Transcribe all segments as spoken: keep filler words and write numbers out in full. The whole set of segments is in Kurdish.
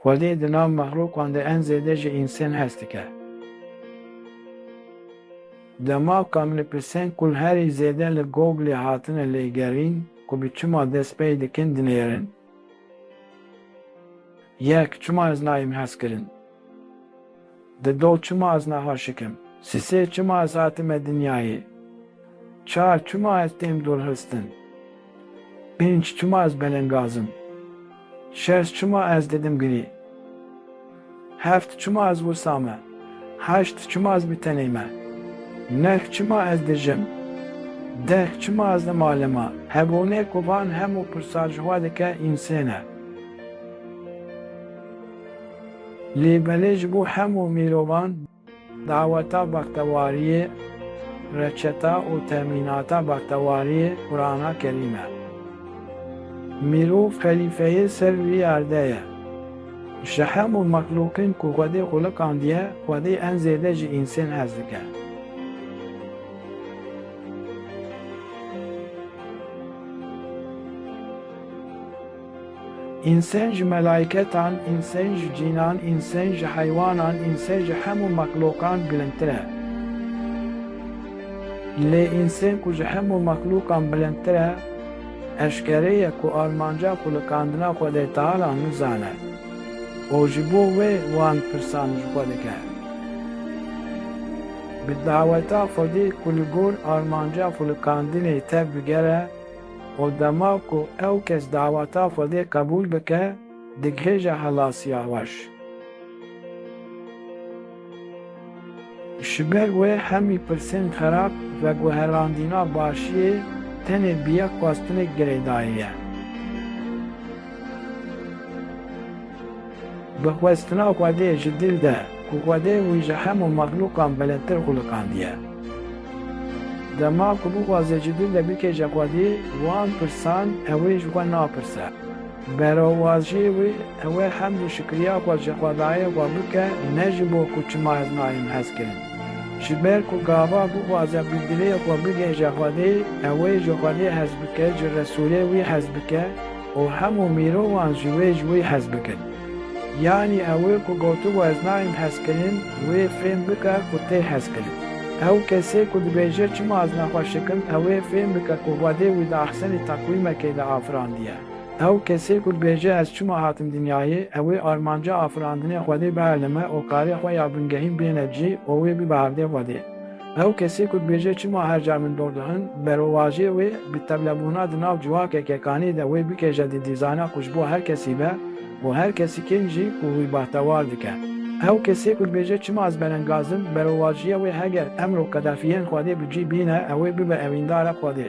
Xwedê di nav mexlûqan de en zêde ji însên hez dike. Dema ku em li pirsên ku li herî zêde li Googlê hatine lêgerîn ku bi çima dest pê dikin dinêrin. Yek, çima ez nayêm hezkirin? Dido, çima ez nexweşik im? Sisê, çima ez hatime dinyayê? Çar, çima ez têm dûrxistin? Pênc, çima ez belengaz im? Şeş, çima ez didim girî? Heft, çima ez wisa me? Heşt, çima ez bi tenê me? Neh, çima ez dijim? Deh, çima ez li malê me? Hebûnê ku van hemû pirsan ji xwe dike însên e. Lê belê ji bo hemû mirovan daweta bextewariyê, reçeta û temînata bextewariyê Qur'ana Kerîm e. Mirov xelîfeyê ser vî erdê ye. Ji hemû mexlûqên ku Xwedê xuliqandiye, Xwedê en zêde ji însên hez dike. Însen ji melaîketan, însen ji cînan, însen ji heywanan, însen ji hemû mexlûqan bilindtir e. Lê însen ku ji hemû mexlûqan bilindtir e, eşkere ye ku armanca xuliqandina Xwedê Teala nizane û ji bo wê wan pirsan ji xwe dike. Bi daweta Xwedê ku li gor armanca xuliqandinê tev bigere, û dema ku ew kes daweta Xwedê qebûl bike, digihêje helasiya xweş. Ji ber wê hemî pirsên xerab veguherandîna başiyê tenê bi yek xwestinek girêdayî ye. Bi xwestina Xwedê ji dil de, ku Xwedê wî ji hemû mexlûqan belindtir xuliqandiye. Dema ku bixwaze ji dil de bikêje Xwedê, wan pirsan ew ê ji xwe napirse. Berovajiyê wê ew ê hemd û şikriya xwe ji Xwedayê xwe bike, ne ji bo ku çima ez nayêm hezkirin. Ji ber ku gava bixwaze bi dilê xwe bigihêje Xwedê, ew ê ji Xwedê hez bike, ji Resûlê wî hez bike, û hemû mirovan ji wê ji wî hez bikin. Yanî ew ê ku gotibû ez nayêm hezkirin, wê fêm bike ku tê hezkirin. Ew kesê ku dibêje çima ez nexweşik im, ew ê fêm bike ku Xwedê wî di ehsenî teqwîmekê de afirandiye. Ew kesê ku dibêje ez çima hatim dinyayê, ew ê armanca afirandinê Xwedê bielime û karê xwe ya bingehîn bêne cî û wê bibe hevdê Xwedê. Ew kesê ku dibêje çima her car min dor dixin, berovajiyê wê bi tevlebûna di nav civakeke kanê de wê bikêje didîzana ku ji bo her kesî be û her kesî kêm jî ku wî behtewar dike. Ew kesê ku dibêje çima ez belengaz im, berovajiya wê heger emr û qedefiyên Xwedê bi cî bîne, ew ê bibe evîndara Xwedê.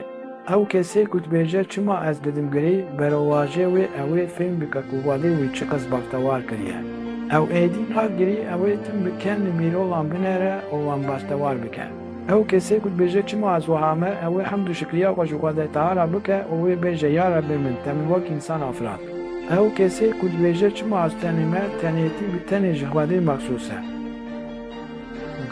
Ew kesê ku dibêje çima ez didim girî, berovajiyê wê ew ê fêm bike ku Xwedê wî çiqas behtewar kiriye. Ew êdî nayê girî, ew ê tim bi kenê mirovan binêre û wan behtewar bike. Ew kesê ku dibêje çima ez wiha me, ew ê hemd û şikriya xwe ji Xwedê Teala bike û wê bêje ya Rebbê min, te min wek însan afirand. Ew kesê ku dibêje çima ez tenê me, tenêtî bi tenê ji Xwedê mexsûs e.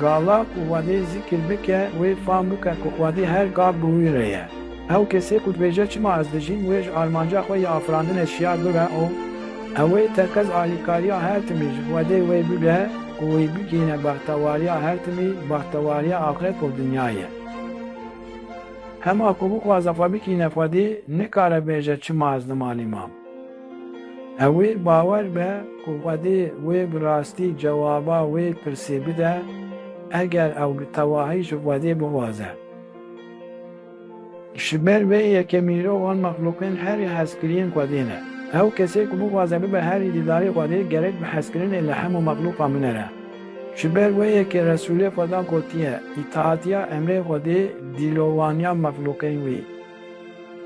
Gava ku Xwedê zikir bike, wê fam bike ku Xwedê her gav bi wî re ye. Ew kesê ku dibêje çima ez dijîm, wê ji armanca xwe ya afirandinê şiyar bibe û ew ê teqez alîkariya her timî ji Xwedê wê bibe ku wî bigihîne behtewariya her timî, behtewariya axiret û dinyayê. Hema ku bixwaze xwe bigihîne Xwedê, nikare bêje çima ez li malê mam. Ew ê bawer be ku Xwedê wê bi rastî cewaba wê pirsê bide, eger ew bi tevahî ji Xwedê bixwaze. Ji ber vê yekê mîrov wan mexlûqên herî hezkiriyên Xwedê ne. Ew kesê ku bixwaze bibe herî dîdarê Xwedê, gerek bi hezkirinê li hemû mexlûqan binêre. Ji ber wê yekê Resûlê Xweda gotiye, îtaatiya emrê Xwedê dîlovaniya mexlûqên wî.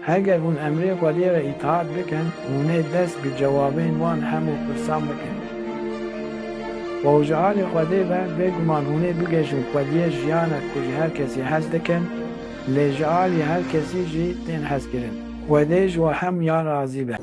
Heger hûn emrê Xwedê re îtaat bikin, hûn ê dest bi cewabên wan hemû pirsan bikin. Û ji alî Xwedê ve bêguman hûn ê bigihîjin xwediyê jiyanek ku ji her kesî hez dikin, lê ji alî her kesî jî tên hezkirin. Xwedê ji we hemûyan razî be.